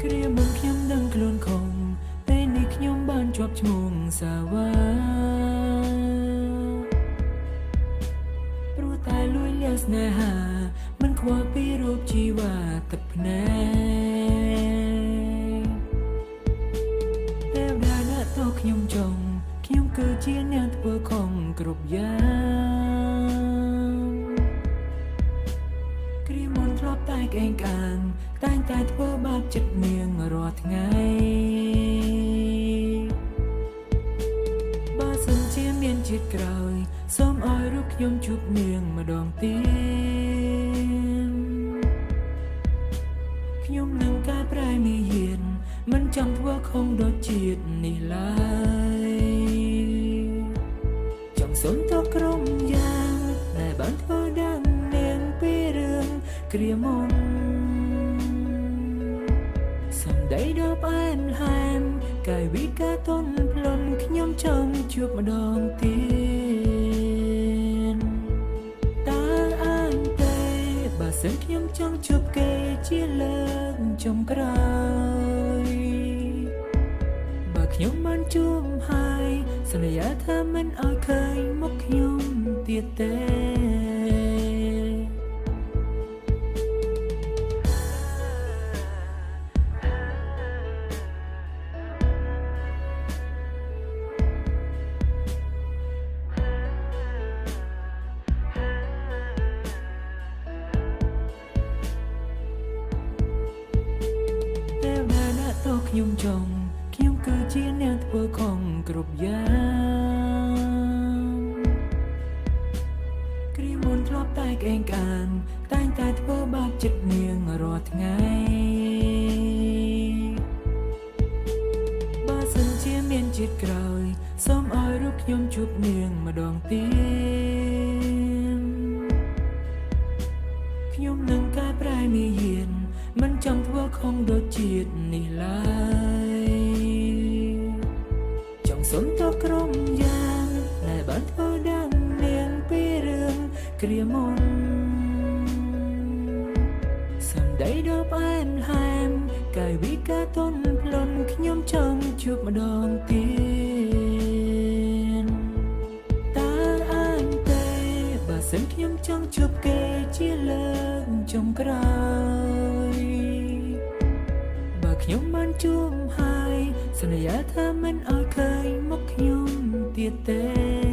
គ្រាមុនខ្ញុំដឹងខ្លួនខំពេលនេះខ្ញុំបានជាប់ឈ្មោះសាវ៉ាព្រោះតែលួចលាក់ស្នេហាមិនខ្វល់ពីរូបជីវ៉ាទឹកភ្នែកទេវតាអ្នកតខ្ញុំចង់ខ្ញុំគឺជាអ្នកធ្វើខំគ្រប់យ៉ាងគ្រាមុនធ្លាប់តែក្អេងក្អាងតែងតែធ្វើបាបចិត្តនាងរាល់ថ្ងៃបើសិនជាមានជាតិក្រោយសូមឲ្យរូបខ្ញុំជួបនាងម្ដងទៀតខ្ញុំនឹងកែប្រែមាយាទមិនចង់ធ្វើខំដូចជាតិនេះឡើយចង់សុំទោសក្រុមយ៉ាងដែលបានធ្វើដល់នាងពីរឿងគ្រាមុនសំដីដ៏ផ្អែមល្ហែមកាយវិការទន់ភ្លន់ខ្ញុំចង់ជួបម្ដងទៀតតើអាចទេបើសិនខ្ញុំចង់ជួបគេជាលើកចុងក្រោយបើខ្ញុំបានជួបហើយសន្យាថាមិនឲ្យឃើញមុខខ្ញុំទៀតទេ ទេវតាអ្នកតខ្ញុំចង់ខ្ញុំគឺជាអ្នកធ្វើខំគ្រប់យ៉ាងគ្រាមុនធ្លាប់តែក្អេងក្អាងតែងតែធ្វើបាបចិត្តនាងរាល់ថ្ងៃបើសិនជាមានជាតិក្រោយសូមឲ្យរូបខ្ញុំជួបនាងម្ដងទៀតខ្ញុំនឹងកែប្រែមាយាទមិនចង់ធ្វើខំដូចជាតិនេះឡើយចង់សុំទោសក្រុមយ៉ាងដែលបានធ្វើដល់នាងពីរឿងគ្រាមុនសំដីដ៏ផ្អែមល្ហែមកាយវិការទន់ភ្លន់ខ្ញុំចង់ជួបម្ដងទៀតតើអាចទេបើសិនខ្ញុំចង់ជួបគេជាលើកចុងក្រោយបើខ្ញុំបានជួបហើយសន្យាថាមិនឲ្យឃើញមុខខ្ញុំទៀតទេ